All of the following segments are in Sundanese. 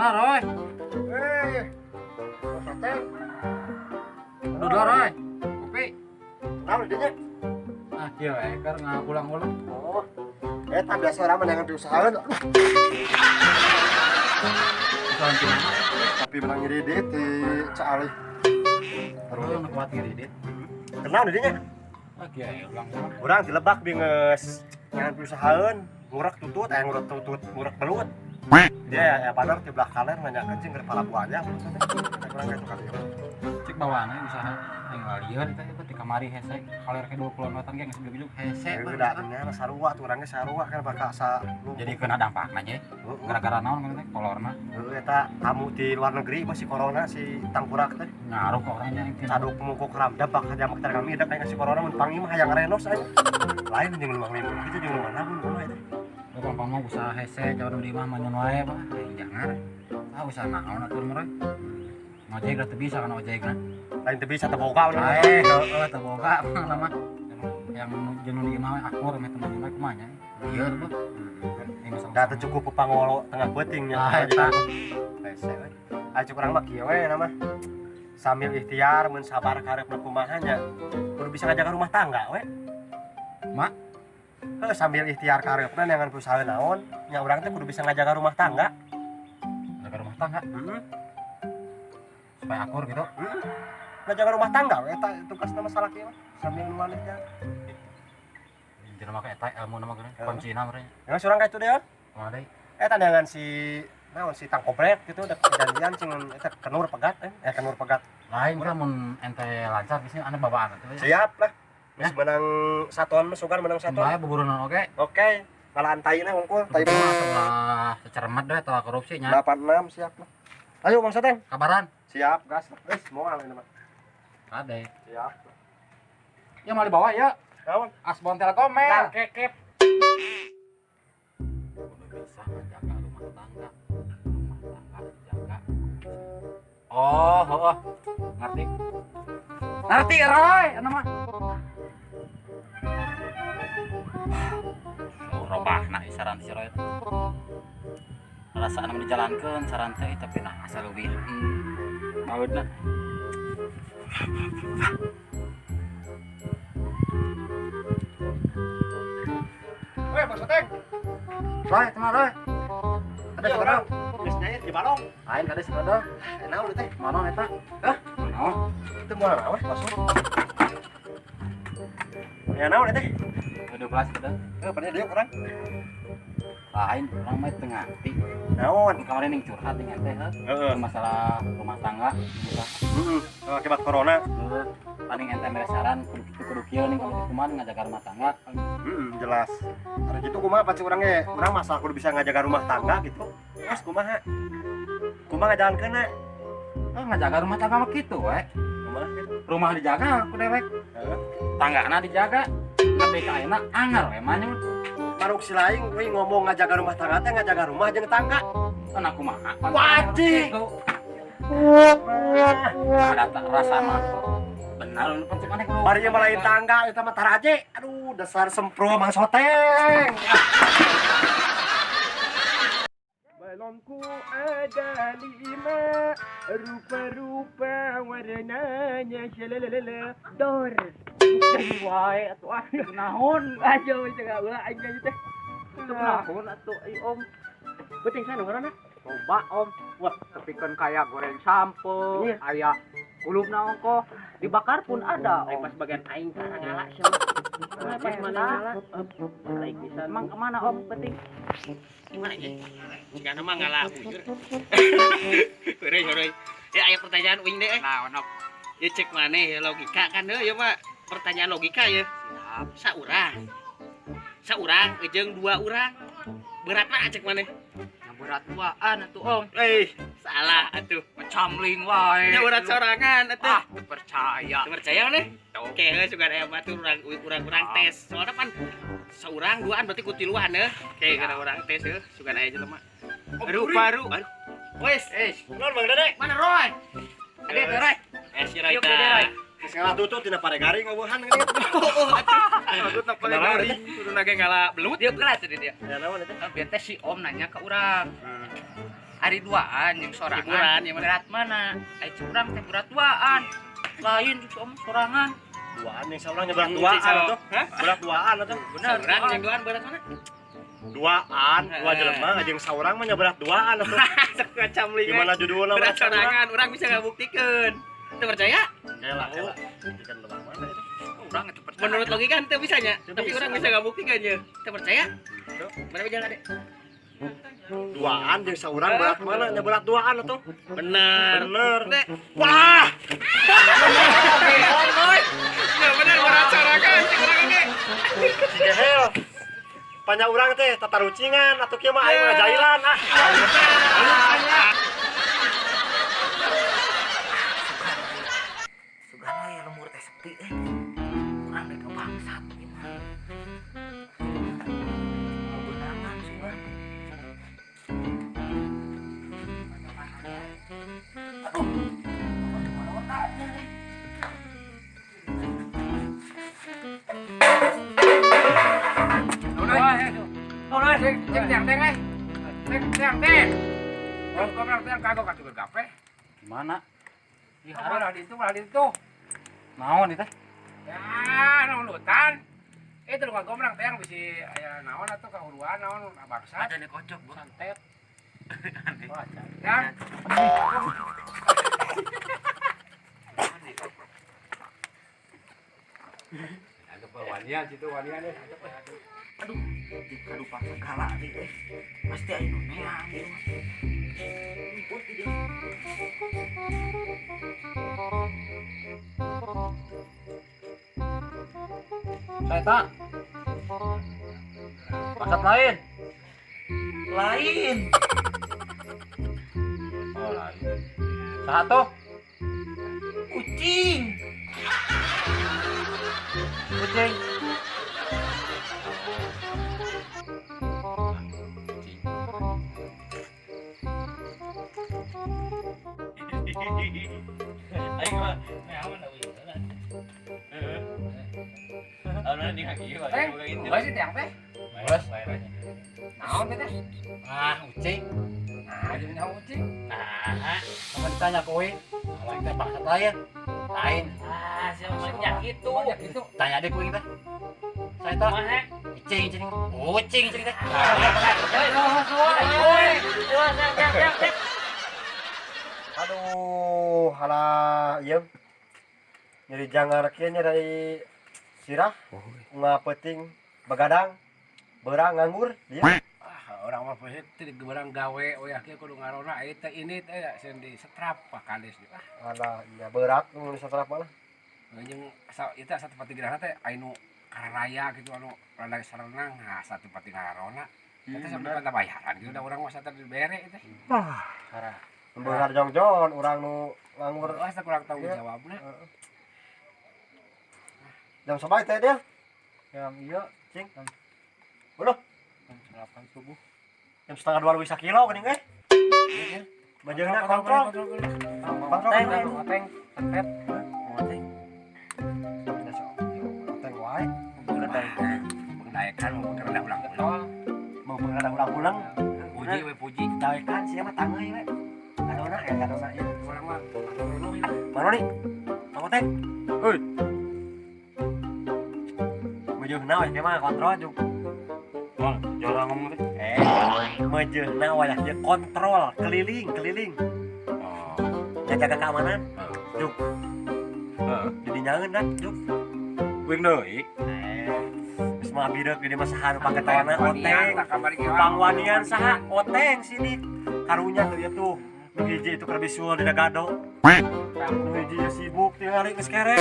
Lah, Roy. Eh, sate. Duduk, Roy. Kopi. Naon dinya? Ah, kieu we keur ngagulang-gulang. Oh. Eta biasa urang mah neangan piusahaan. Usahaan ti mana? Tapi menang ngiridit di Caalih. Terus nu kuat ngiridit. Kenal dinya? Ah, kieu we ulang-ulang. Urang dilebak bingeus neangan piusahaan, ngurek tutut, eh ngurek tutut, ngurek belut. Dia ya bener di belah kaler nanyakeun jeung keur palabuhannya belut teh. Urang ka itu kali. Cek bawaanna usaha yang lalieun teh eta ti kamari hese. Kaler ke 20 wetan ge geus ujug hese. Udah nya sarua tuh urangnya sarua kan bakal sa Jadi kena dampakna nya. Gara-gara naon kan teh kolorna. Heeh, eta tamu di luar negeri masih corona si tangkurak teh. Ngaruh ke orangnya yang tina. Caduk mungkuk ramda bakal jamak tar kami ada kayak si corona mun pangi mah hayang renos aja. Lain jeung lumang libur kitu jeung lumang nabun kumaha eta. Lu gampang mah usaha hese jauh di imah manyun wae bah. Aing jangan. Ah usaha naon atuh mah. Ngojek lah teu bisa kan ojekna. Lain teu bisa teu boga urang. Eh, heeh teu boga mah. Yang jeung nu di imah we akur meh teman imah kumaha nya. Lieur bah. Da teu cukup pangolo tengah peuting nya. Ah, eta. Hese we. Aya cuk urang mah kieu we nama. Sambil ikhtiar mun sabar kareupna kumaha nya. Kudu bisa ngajaga rumah tangga we. Ma? Heuh, sambil ikhtiar kareupna neangan usaha naon, nya urang teh kudu bisa ngajaga rumah tangga. Ngajaga rumah tangga? Heeh. Supaya akur gitu. Heeh. Ngajaga rumah tangga we eta tugasna masalah kieu mah sambil nuan ikhtiar. Jelema ka eta ilmu nama geuning kuncina meureun. Yang surang ka itu deh. Kumaha deui? Eta neangan si naon si tangkobrek gitu udah perjanjian cing eta kenur pegat kenur pegat. Lain kan mun ente lancar bisnya ane babaan atuh. Siap lah. Geus menang satuan mah sugan menang satuan. Bae buburunan oge. Oke. Ngalaan taina hungkul, tai mah ulah secermat deh telah korupsi nya. 86 siap lah. Ayo Bang Sateng. Kabaran. Siap, gas lah. Geus moal ini mah. Kade. Siap. Ya mau dibawa ya. Naon? Asbon Telkom mel. Kekep. Kudu bisa ngajaga rumah tangga. Rumah tangga dijaga. Oh, oh, oh. Ngerti. Ngerti Roy, anu mah. Robahna saran si Roy. Perasaan anu dijalankeun saran teh tapi nah asa leuwih. Baeudna. Weh, Bang Soteng. Roy, teman Roy. Ada sekarang. Geus nyair di balong. Lain kade sekedar. Naon teh? Mana eta? Hah? Mana? Itu moal naon masuk. Ya naon teh? Udah belas sekedar. Heuh, pada dia urang. Lain urang mah teu ngarti. Naon? Kemarin yang curhat dengan teh Heeh. Masalah rumah tangga. Heeh. Akibat corona. Heeh. Paling ente mere saran kudu kitu kudu kieu nih kalau kumaha ngajaga rumah tangga. Heeh, jelas. Ada gitu kumaha pasti urang ge, urang masalah kudu bisa ngajaga rumah tangga gitu. Terus kumaha? Kumaha ngajalankeunna? Oh, ngajaga rumah tangga mah kitu we. Kumaha gitu? Rumah dijaga ku dewek. Heeh. Tanggana dijaga. Nepi ka ayeuna anger we mah nya. Maruk si lain we ngomong ngajaga rumah tangga teh ngajaga rumah jeung tangga. Kan aku mah. Wajib. Ada tak rasa mah. Benar nu penting maneh kudu. Bari mah lain tangga eta mah taraje. Aduh, dasar sempro Mang Soteng. Balonku ada 5, rupa-rupa warnanya shalalala dor. Wae atuh ah naon aja we cegah ulah aing nyanyi teh. Naon atuh ai om. Penting sana ngaranna. Loba om. Wah, tepikeun kaya goreng sampo, aya kulupna ongkoh, dibakar pun ada om. Pas bagian aing tara ngala sia. Pas mana ngala? Lain pisan. Emang kemana om penting? Gimana ya? Jika nama ngala bujur. Heureuy heureuy. Ya aya pertanyaan uing deh. Naon om? Ya cek maneh ya logika kan heuh ya mah pertanyaan logika ya. Siap. Saurang. Saurang jeung 2 urang. Berat mah cek maneh. Yang berat duaan atuh om. Salah atuh. Camling wae. Nya urat sorangan atuh. Ah, teu percaya. Teu percaya maneh? Oke, heuh sugan aya batur urang tes. Soalna pan saurang duaan berarti ku tiluan heuh. Oke, kana urang tes heuh sugan aya jelema. Aduh, baru. Aduh. Wes, Naon Bang Dede? Mana Roy? Ade teh Roy. Si Roy. Yuk, Dede Roy. Geus ngalah tutut tina pare garing eueuhan geuning. Tutut na pare garing. Kudu nage ngala belut. Dia keras tadi dia. Ya naon eta? Biar teh si Om nanya ke urang. Ari duaan jeung sorangan. Hiburan ya mah. Berat mana? Ai curang teh berat duaan. Lain jeung omong sorangan. Duaan yang saurang nya berat duaan atuh. Berat duaan atuh. Bener. Saurang jeung duaan berat mana? Duaan, dua jelema jeung saurang mah nya berat duaan atuh. Macam li. Gimana judulna berat sorangan, urang bisa ngabuktikeun. Teu percaya? Kela, kela. Buktikan lebah mana itu? Urang itu percaya. Menurut logika teu bisa nya, tapi urang bisa ngabuktikeun ye. Teu percaya? Mana jalan adek? Duaan jeung saurang berat mana? Nya berat duaan atuh. Bener. Bener. Wah. Nah, bener berat sorangan cek urang ge. Si gehel. Panya urang teh tatarucingan atuh kieu mah aing mah jailan ah. Sugan we lembur teh sepi eh. Urang rek bangsat ieu mah. Beunangan sugan. Aduh. Gimana? Di malah itu. Naon itu? Ya, naon hutan. Itu lu ngagomrang teh bisi aya naon atuh kahuruan naon bangsa. Ada nih kocok, Bu. Santet. Ya. Ada wanian situ wanian deh. Aduh, dikadupak segala nih eh. Pasti aya nu neang ieu mah. Ribut di dieu. Saya tak. Bakat lain. Lain. Oh, lain. Satu. Kucing. Kucing. Aing mah naon euy. Heeh. Anu di kaki ieu boga itu. Euy si tiang teh. Terus naon teh? Ah, ucing. Nah, jadi naon ucing? Nah, sama ditanya kowe, aing teh bakat lain. Lain. Ah, siapa banyak itu. Itu. Tanya deh kuing teh. Saya teh ucing cing. Ucing cing teh. Aduh, halah ieu. Nyeri jangar kieu nyeri sirah, ngapeting begadang, berang nganggur dia. Ah, orang mah poe teh barang gawe oyah kieu kudu ngarona ieu teh ini teh sieun di setrap Pak Kades. Ah, alah nya berat nu setrap mah. Jeung ieu teh satu pati gerahna teh anu kararaya gitu anu rada sarenang, nah satu pati ngarona. Eta sampe pada bayaran gitu da urang mah satu dibere teh. Wah, parah. Beunghar jongjon urang nu nganggur asa kurang tanggung jawabna. Jam sabaraha teh dia? Jam ieu, cing. Ulah. Jam 8 subuh. Jam 1:30 leuwih sakilo geuning euy. Bajeuna kontrol. Kontrol oteng, santet. Oteng. Oteng wae. Daekan mau bener ulang-ulang. Mau bener ulang-ulang. Puji we puji. Daekan sia mah tangeui we. Kadona ya kadona ieu. Urang mah Mana nih? Mang Oteng. Euy. Meujeuhna we mah kontrol juk. Bang, jarang ngomong teh. Meujeuhna wayah ieu kontrol keliling-keliling. Oh. Jaga keamanan. Juk. Heeh. Jadi nyaeun dah, juk. Kuing deui. Geus mah bireuk di mah saha nu paketona Oteng. Pangwanian saha Oteng sini. Karunya tuh ieu tuh. Nu hiji itu keur bisul di dagado. Nu hiji sibuk tingali geus kerek.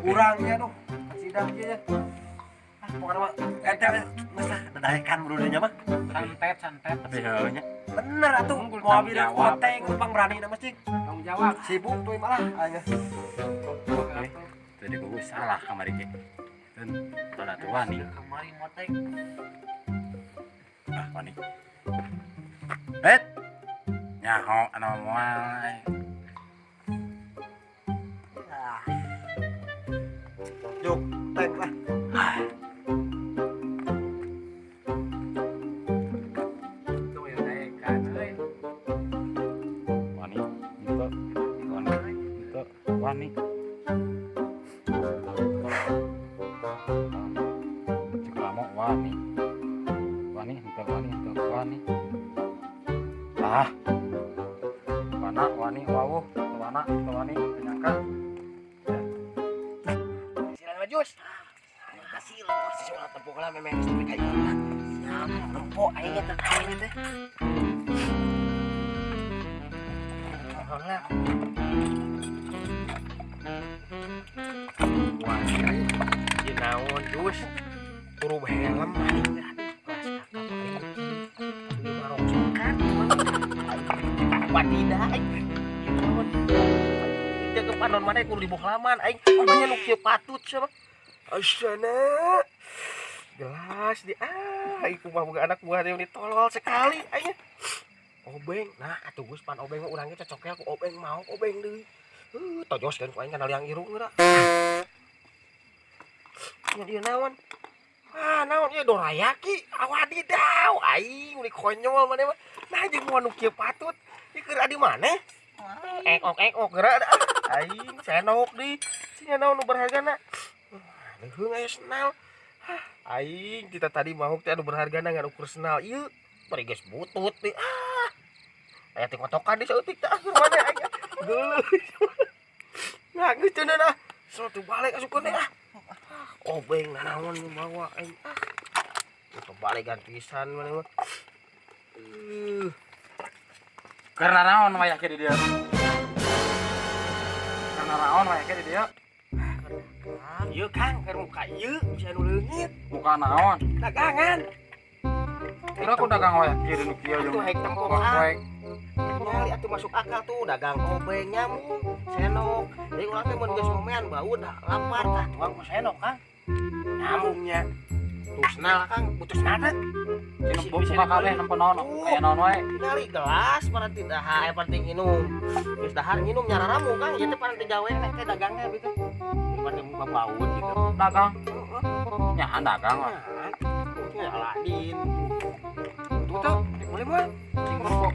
Urang nya duh, sidang ieu nya. Ah, pokona mah eta geus lah dadaekan buru nya mah. Santet, santet. Tapi heuh nya. Bener atuh, moal bireuk Oteng nu pangberani mah cing. Tanggung jawab. Sibuk tuh malah aing. Oke. Tadi gua salah kamari ge. Dan rada tuh wani. Kamari moteng. Ah, wani. Bet. Nyaho anu moal. Juk, teng lah. Tuh ya daekan euy. Wani. Cek lamo wani. Wani henteu wani henteu wani. Ah. Wana wani wawuh, wana teu wani teu nyangka. Silan mah Jus. Hasil si ulah tempok lah memang geus nepi ka ieu. Siap, nempo aing teh aing teh. Lah. Wah, ieu naon Jus? Turu helm aing teh aduh kelas kakap aing. Aduh marongsokan wadidah aing. Ieu naon? Jaga panon maneh kudu dibohlaman aing. Pokoknya nu kieu patut sia mah. Asyana. Gelas di ah iku mah boga anak buah teh tolol sekali aing. Obeng. Nah, atuh geus pan obeng mah urang ge cocoknya ku obeng mau obeng deui. Tojos kan ku aing kana liang irung geura. Nya ieu naon? Ah, naon ieu dorayaki? Awadidaw aing uli konyol maneh mah. Nah jeung moal nu kieu patut. Ieu keur adi maneh? Ekok-ekok geura aing senok deui. Sia naon nu berhargana? Leuheung aya senal. Hah, aing kita tadi mauk teh anu berhargana ngan ukur senal ieu. Bari geus butut deui. Ah. Aya teh kotokan di saeutik teh maneh aing. Geuleuh. Nah, geus cenah ah. Suatu balik asupkeun teh ah. Obeng nanaon nu bawa aing ah. Kebalik gantisan maneh mah. Karena naon wayah ke di dieu? Karena naon wayah ke di dieu? Ieu Kang, keur muka ieu bisa nu leungit. Muka naon? Dagangan. Kira aku dagang wayah kieu nu kieu jeung atuh hek tempokan. Nyali atuh masuk akal tuh dagang obeng nyamuk, senok. Jadi urang teh mun geus momean bau dah lapar tah tuang ku senok Kang. Nyambungnya. Tuh senal Kang, butuh senal teh. Buka kabeh nempo naon aya naon wae. Nyali gelas paranti dahar penting minum. Geus dahar minum nyararamu Kang, ieu teh paranti gawe teh dagangna gitu. Paranti muka baut gitu. Dagang. Nyahan dagang lah. Nya Aladin. Tuh tuh, boleh mah. Cing rokok.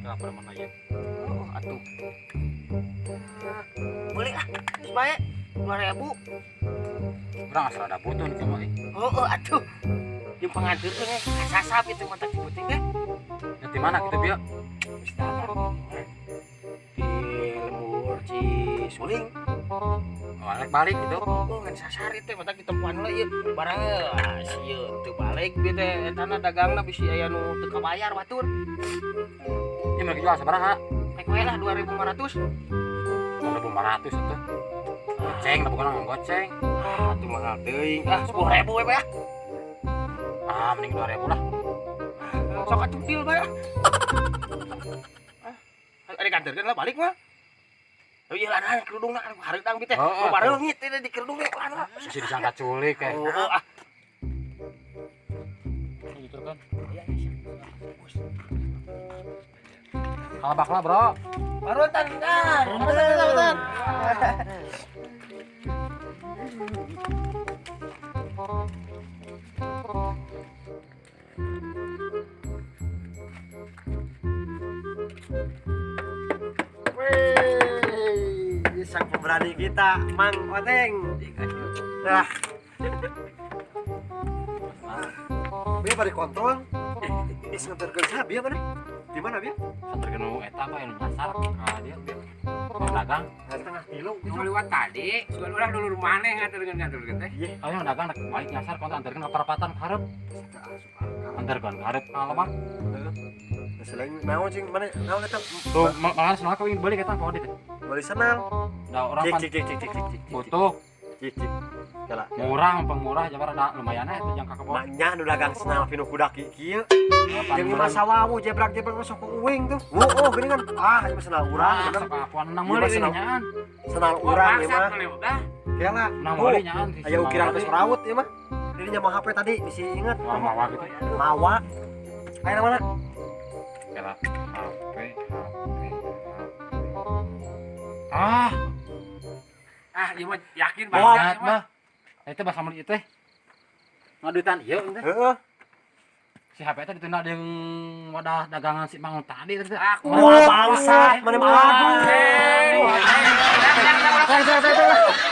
Kenapa mana ieu? Oh, atuh. Boleh ah, geus bae 2000. Urang asa ada butuh nih mah. Oh, atuh. Jeung panganteur teh kasasap itu mah tak penting teh. Di mana kitu bieu? Geus dagang di lembur Cisuling. Balik-balik gitu. Oh, ngan sasar teh mata kitempuan heula ieu. Barang sieun teu balik bieu teh etana dagangna bisi aya nu teu kabayar batur. Ieu mah jual sabaraha? Rek we lah 2500. 2500 atuh. Goceng, da bukan goceng. Ah, atuh mahal teuing. Ah, 10.000 we ah. Ah, mending 2000 lah. Sok atuh deal bae ah. Ada kantorkeun lah balik mah. Oh iya lah kerudungna hareudang bi teh. Bareungit teh di kerudung teh lah. Sisi disangka culik eh. Oh, ah. Gitu kan. Iya, iya. Bos. Kalabak lah, Bro. Barutan kan. Barutan. Wih, sang pemberani kita, Mang Oteng. Nah. Bieu bari kontrol. Is nganterkeun saha bieu mana? Di mana bieu? Nganterkeun nu eta mah anu nyasar ka dieu bieu. Dagang setengah kilo gitu. Liwat tadi, sugan urang dulur maneh nganterkeun teh. Ayo dagang rek balik nyasar kontak anterkeun ka perapatan ka hareup. Anterkeun ka hareup ka lemah. Heeh. Selain naon cing mana naon eta? Tuh malah senal kau ingin beli eta kau dit. Beli senal. Da urang pan. Cik cik cik cik cik. Butuh. Cik cik. Kala. Murah pengmurah jabar ada lumayan eh itu jangka kebon. Maknya nu dagang senal pinu kuda kieu. Jeung masa wawu jebrak-jebrak masuk ke uing tuh. Oh, gini kan. Ah, ieu senal urang bener. Sakapuan nang meuli nyaan. Senal urang ieu mah. Kela. Nang meuli nyaan. Aya ukiran geus raut ieu mah. Ini nya mau HP tadi bisi inget. Mawa gitu. Mawa. Aya mana? Kela HP HP. Ah. Ah, ieu mah yakin banget mah. Itu bahasa meuli teh. Ngaduitan ieu teh. Heeh. Si Si HP teh ditunda jeung wadah dagangan si Mang tadi tadi. Aku. Wah, bangsat, mana mah aduh. Teng, teng, teng, teng.